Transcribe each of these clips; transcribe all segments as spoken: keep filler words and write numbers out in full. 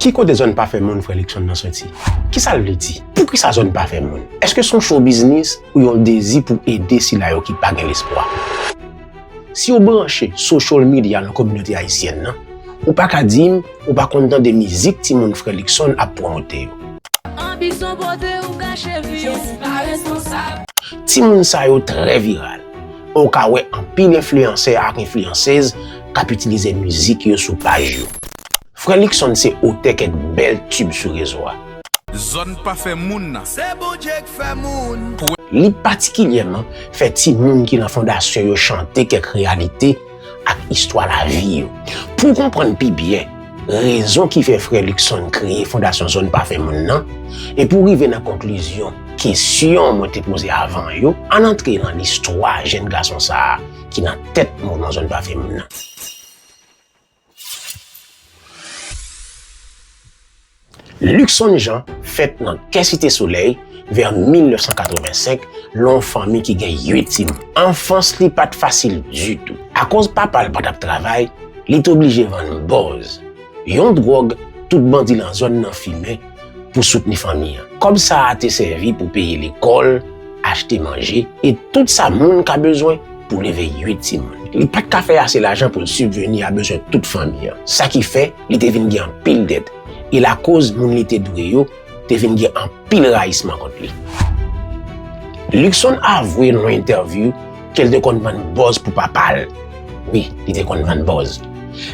Ki kote zòn pa fè moun frè Luckson nan soti? Kisa l vle di? Poukisa zòn pa fè moun? Èske se yon cho biznis ou yon dezi pou ede sila yo ki pa gen lespwa? Si w branche social media nan kominote ayisyèn nan, ou pa ka di m ou pa konn tande mizik timoun frè Luckson ap pwomote yo. Anbisyon pote ou kache vi w pa responsab. Timoun sa yo trè viral. Ou ka wè anpil enfliyansè ak enfliyansèz k ap itilize mizik yo sou paj yo. Frè Luckson se otè kèk bèl tib sou rezo a. Zòn pa fè moun nan. Se Bondye k fè moun. Li patikilyèman fè timoun ki nan fondasyon yo chante kèk reyalite ak istwa lavi yo. Pou w konprann pi byen rezon ki fè frè Luckson kreye Fondasyon Zòn Pa Fè Moun nan, e pou w rive nan konklizyon kesyon mwen te poze avan yo, ann antre nan listwa jèn gason sa a ki nan tèt mouvman Zòn Pa Fè Moun nan. Luckson Jean fèt nan kè Site Solèy vè mil nèf san katrevensenk, lan yon fanmi ki gen uit timoun. Anfans li pa t fasil ditou. Akoz papa l pa t ap travay, li te oblije vann bòz, yon dwòg tout bandi lan zòn nan fimen pou soutni fanmi an. Kòb sa a te sèvi pou peye lekòl, achte manje, e tout sa moun ka bezwen pou leve uit timoun. Li pa t ka fè ase lajan pou l sibveni a bezwen tout fanmi an. Sa ki fè, li te vin gen anpil dèt. E lakoz moun li te dwe yo te vin gen anpil rayisman kont li. Luckson avwe nan yon entèvyou ke l te konn vann bòz pou papa l. Wi, li te konn vann bòz.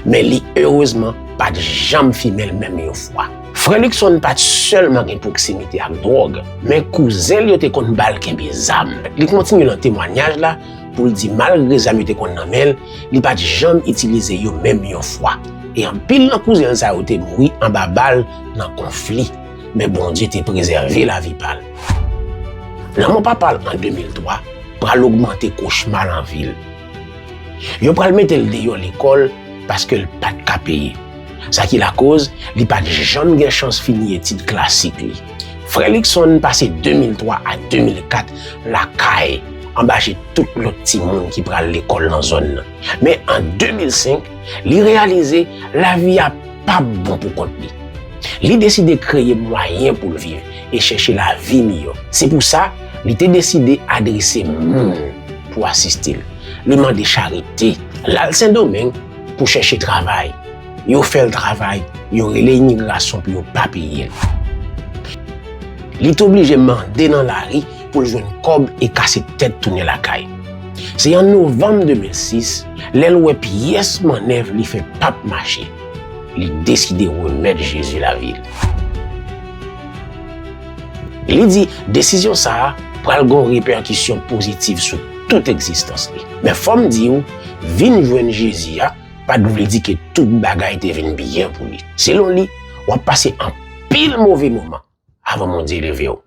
Men li erezman pa t janm fimen l menm yon fwa. Frè Luckson pa t sèlman gen pwoksimite ak dwòg, men kouzen l yo te konn ba l kenbe zam. Li kontinye lan temwanyaj la pou l di malgre zam yo te konn nan men l, li pa t janm itilize yo menm yon fwa. E anpil nan kouzen l sa yo te mouri anba bal nan konfli, men Bondye te prezève lavi pa l. Lanmò papa l an de mil twa pral ogmante kochma lan vi l. Yo pral mete l deyò lekòl paske l pa t ka peye. Sa ki lakoz li pa t janm gen chans fini etid klasik li. Frè Luckson pase de mil twa a de mil kat lakay, anba je tout lòt timoun ki pral lekòl nan zòn nan. Men an de mil senk, li reyalize lavi a p ap bon pou kont li. Li deside kreye mwayen pou l viv e chèche lavi miyò. Se pou sa, li te deside adrese moun pou asiste l. Li mande charite. L al Sendomeng pou chèche travay. Yo fè l travay, yo rele imigrasyon pou yo pa peye l. Li te oblije mande nan lari pou l jwenn kòb e kase tèt tounen lakay. Se an novanm de mil sis, lè l wè pyès mannèv li fè p ap mache, li deside remèt Jezi lavi l. Li di desizyon sa a pral gen yon repèkisyon pozitiv sou tout egzistans li. Men fò m di w, vin jwenn Jezi a pa t vle di ke tout bagay te vin byen pou li. Selon li, w ap pase anpil move moman avan Bondye leve w.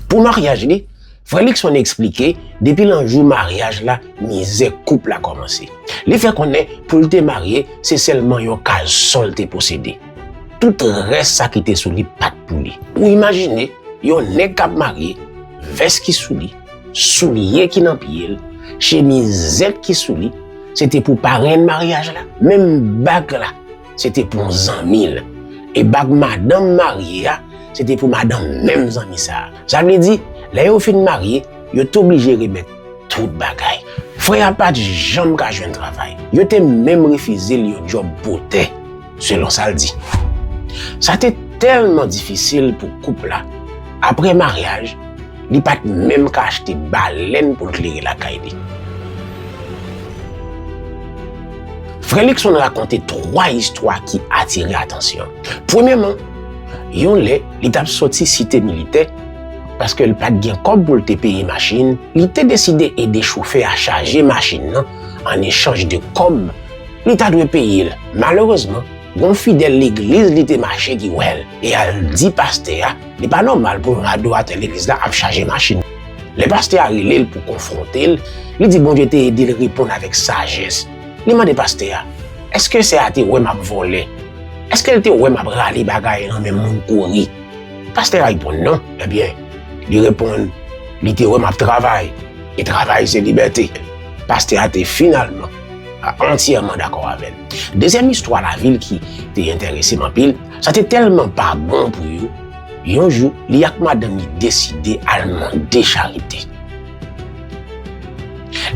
Pou maryaj li, frè Luckson eksplike depi nan jou maryaj la, mizè koup la kòmanse. Li fè konnen pou l te marye, se sèlman yon kaz sòl te posede. Tout rès sa ki te sou li pa t pou li. Ou imajine yon nèg k ap marye, vès ki sou li, soulye ki nan pye l, chemizèt ki sou li, se te pou parenn maryaj la. Menm bag la, se te pou yon zanmi l. E bag madanm marye a, se te pou madanm menm zanmi sa a. Sa vle di, lè yo fin marye, yo t oblije remèt tout bagay. Frè a pa t janm ka jwenn travay. Yo te menm refize l yon djòb botè, selon sa l di. Sa te tèlman difisil pou koup la, apre maryaj, li pa t menm ka achte balèn pou l klere lakay li. Frè Luckson rakonte twa istwa ki atire atansyon. Premyèman, yon lè, li t ap soti Site Militè, paske l pa t gen kòb pou l te peye machin, li te deside ede chofè a chaje machin nan an echanj de kòb li ta dwe peye l. Malerezman, gon fidèl legliz li te mache ki wè l e al di pastè a li pa nòmal pou yon adoratè legliz la ap chaje machin. Lè pastè a rele l pou konfwonte l, li di Bondye te ede l reponn avèk sajès. Li mande pastè a, èske sè a te wè m ap vòlè? Èske l te wè m ap rale bagay nan men moun kouri? Pastè a reponn non. Ebyen, li reponn, li te wè m ap travay, e travay se libète. Pastè a te finalman antyèman dakò avè l. Dezyèm istwa lavil ki te enterese m anpil, sa te tèlman pa bon pou yo, yon jou, li ak madanm li deside al mande charite.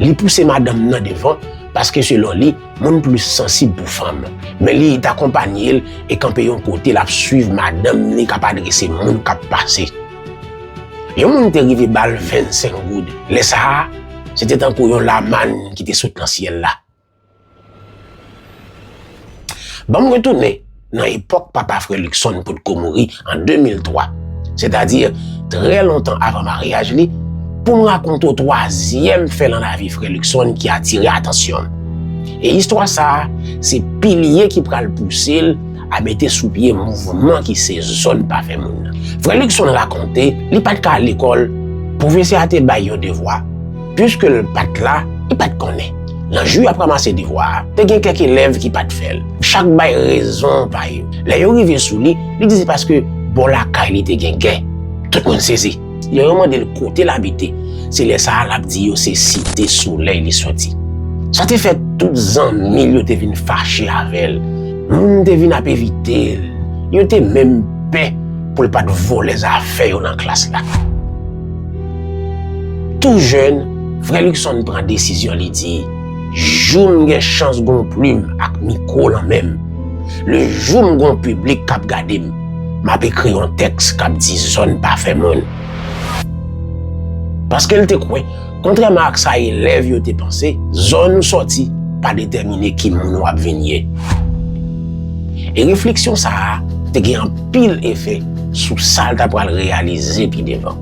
Li pouse madanm nan devan paske selon li, moun plis sansib pou fanm. Men li t akonpaye l e kanpe yon kote l ap swiv madanm li k ap adrese moun k ap pase. Yon moun te rive ba l vennsenk goud. Lè sa a, se te tankou yon lamàn ki te sot nan syèl la. Ban m retounen nan epòk papa frè Luckson potko mouri an de mil twa, sètadi trè lontan avan maryaj li, pou m rakonte w twazyèm fè nan lavi frè Luckson ki atire atansyon m. E istwa sa a, se pilye ki pral pouse l a mete sou pye mouvman ki se Zòn Pa Fè Moun nan. Frè Luckson rakonte, li pa t ka al lekòl, pwofesè a te bay yon devwa, piske l pa t la, li pa t konnen. Nan jou y ap ranmase devwa a, te gen kèk elèv ki pa t fè l. Chak bay rezon pa yo. Lè yo rive sou li, li di se paske bò lakay li te gen gè. Tout moun sezi. Lè yo mande l kote l abite, se lè sa a l ap di yo se Site Solèy li soti. Sa te fè tout zanmi l yo te vin fache avè l. Moun te vin ap evite l. Yo te menm pè pou l pa t vòlè zafè yo nan klas la. Tou jèn, frè Luckson pran desizyon, li di, jou m gen chans gon plim ak mikwo lan men m, le jou m gon piblik k ap gade m, m ap ekri yon tèks k ap di Zòn Pa Fè Moun. Paske l te kwè, kontrèman ak sa elèv yo te panse, zòn ou sòti pa detèmine ki moun w ap vin ye. E refleksyon sa a te gen anpil efè sou sa l ta pral reyalize pi devan.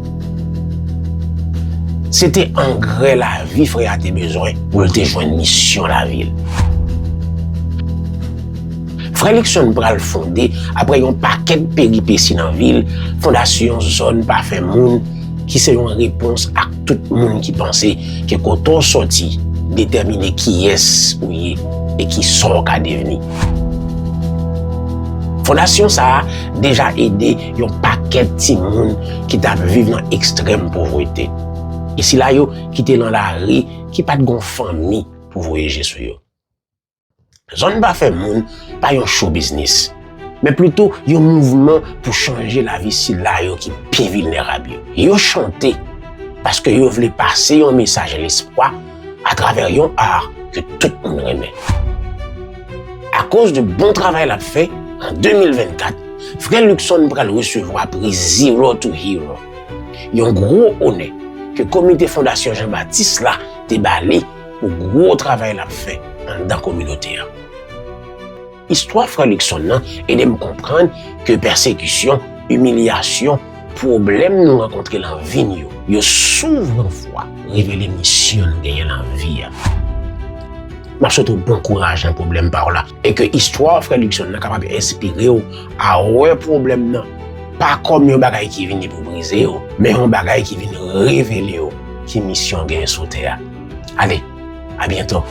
Se te angrè lavi frè a te bezwen pou l te jwenn misyon lavi l. Frè Luckson pral fonde, apre yon pakèt peripesi nan vi l, Fondasyon Zòn Pa Fè Moun, ki se yon repons ak tout moun ki panse ke kote w sòti detèmine kiyès ou ye e kisa w ka devni. Fondasyon sa a deja ede yon pakèt timoun ki t ap viv nan ekstrèm povrete. E sila yo ki te lan lari, ki pa t gon fanmi pou voye je sou yo. Zòn Pa Fè Moun pa yon show business, men plito yon mouvman pou chanje lavi sila yo ki pi vilnerab yo. Yo chante paske yo vle pase yon mesaj lespwa atravè yon art ke tout moun renmen. Akoz de bon travay l ap fè, an de mil vennkat, frè Luckson pral resevwa pri Zero to Hero, yon gwo onè ke komite Fondasyon Jan Batis la te ba li pou gwo travay l ap fè anndan kominote a. Istwa frè Luckson nan ede m konprann ke pèsekisyon, imilyasyon, pwoblèm nou rankontre lan vi n yo, yo souvran fwa revele misyon n genyen lan vi a. M ap swete w bon kouraj nan pwoblèm pa w la, e ke istwa frè Luckson nan kapab enspire w a wè pwoblèm nan pa kòm yon bagay ki vini pou brize w, men yon bagay ki vin revele w ki misyon w genyen sou tè a. Ale, a byento.